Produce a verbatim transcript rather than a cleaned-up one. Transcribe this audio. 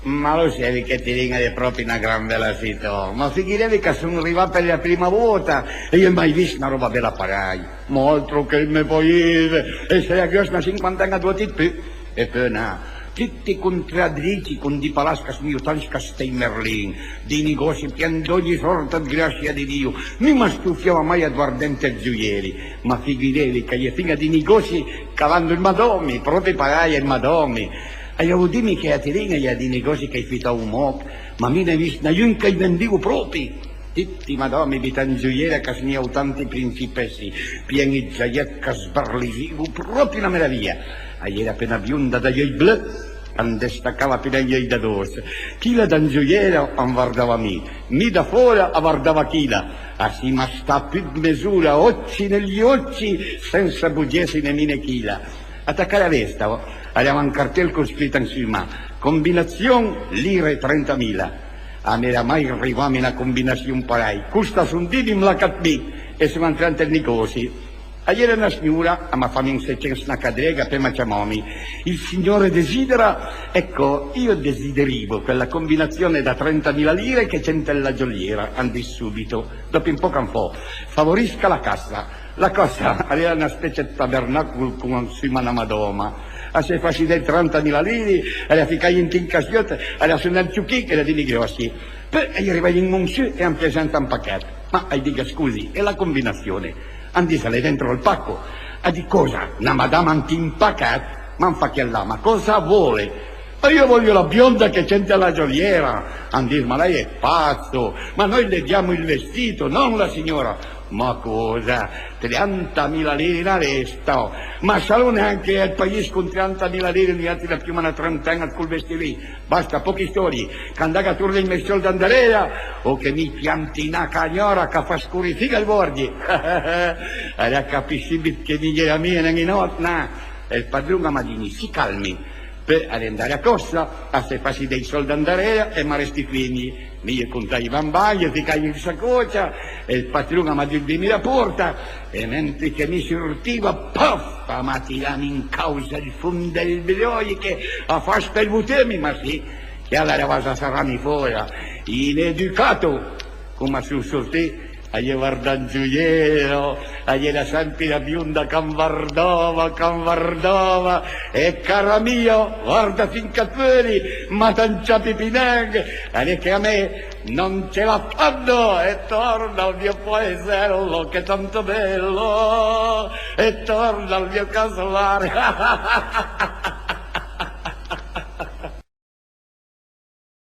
Ma lo seve che Tirin a l'é pròpi na gran bela sità, ma figureve ch'a son rivà për la prima vòta e i é mai vist na ròba bela parèj. Ma altro che ël me pais, e sarìa gruòss na sinquanten-a d'vòte ëd pì. E peui na, tuti contradricc con di palass ch'a smije tant ëd castèj Merlin, di negòssi pien d'ògni sòrta ëd grassia di Diu, mi m'astofiava mai ëd vardé ant ij gioieri, ma figureve ch'a-i é fin-a di negòssi ch'a vendo ëd madòme, pròpi parèj ëd madòme. A-i avu dime che a Tirin a-i é di negòssi ch'a-i fitavo mòch, ma mi n'ai vist nen un ch'a-j vendìo pròpi. Tuti madòme bità an gioiera ch'a smijavo tant ij principessi, pien ëd giaiëtt ch'a sbarlisivo, pròpi na meravija. A-i era peui na bionda dai ògn bleu, ch'an destacava peui nen ij ògn da dòss. Chila da an gioiera an vardava mi, mi da fòra a vardava chila. A soma stà pì ëd mes'ora, òcchi negli òcchi, sensa bugesse né mi né chila. A tacà la vesta, a l'era un cartèl con scrit ansuma: combinazion lire trentamila. A m'era mai rivame na combinassion parèj. Costa son dime, m'la cate mi, e son antrà ant ël negòssi. A-i era na sgnora, a m'ha fame un secens, na cadrega, peui a m'ha ciamame: "Il signore desidera?" "Ecco, io desiderivo quella combinazione da trentamila lire che c'è nella gioiera", an dis subito. Dòp un pòch an fò: "Favorisca la cassa." La cassa a l'era na specie ëd tabernacul con ansuma na Madòma. A s'é fase dé trantamila lire, a l'ha ficaje ant un cassiòt, a l'ha sonà ël ciochin e a l'ha dime: "Grassie." Peui a-i é rivà un monsù e an presenta un pachèt. "Ma", a-j digo, "scusi, e la combinazione?" An dis: "A l'é dentro ël paco." A dis: "Cosa? Na madama ant un pachèt?" "Ma an fa chèl-là, ma cosa vòle?" "Ma io voglio la bionda che c'è nella gioiera." An dis: "Ma lei è pazzo, ma noi le diamo il vestito, non la signora." "Ma cosa? Trentamila lire na vesta? Ma salo nen che ël pais con trentamila lire, noiàutri l'avìo mach na trentin-a ëd col vestì lì. Basta, pòche stòrie, ch'andaga torna ij mè sòld andarera, o che mi piante na cagnòra ch'a fa scorre fin-a ij bòrghi." A l'ha capì subit che mi i era mi e nen un òt, na. E ël padron a m'ha dime: "Si calmi." Peui a l'é andà a còssa, a s'é fase dé ij sòld andarera e a m'ha restituì ij mè. Mi i contaje i bamban, i ficaje an sacòcia, e ël patron a m'ha dut dime da pòrta, e mentri che mi sortiva, paf, a m'ha tirame an causa ël fon dël bidòi, che a fas për buteme, ma sì, che a l'era za sarame fòra, ineducato. Coma son sortì, a-i é vardà an gioiera, a-i era sempe la bionda ch'an vardava, ch'an vardava, e cara mia, varda fin ch'a t'veulo, ma t'an ciape pì nen, a l'é che a me non ce la fanno, e torna al mio paesello che è tanto bello, e torna al mio casolare.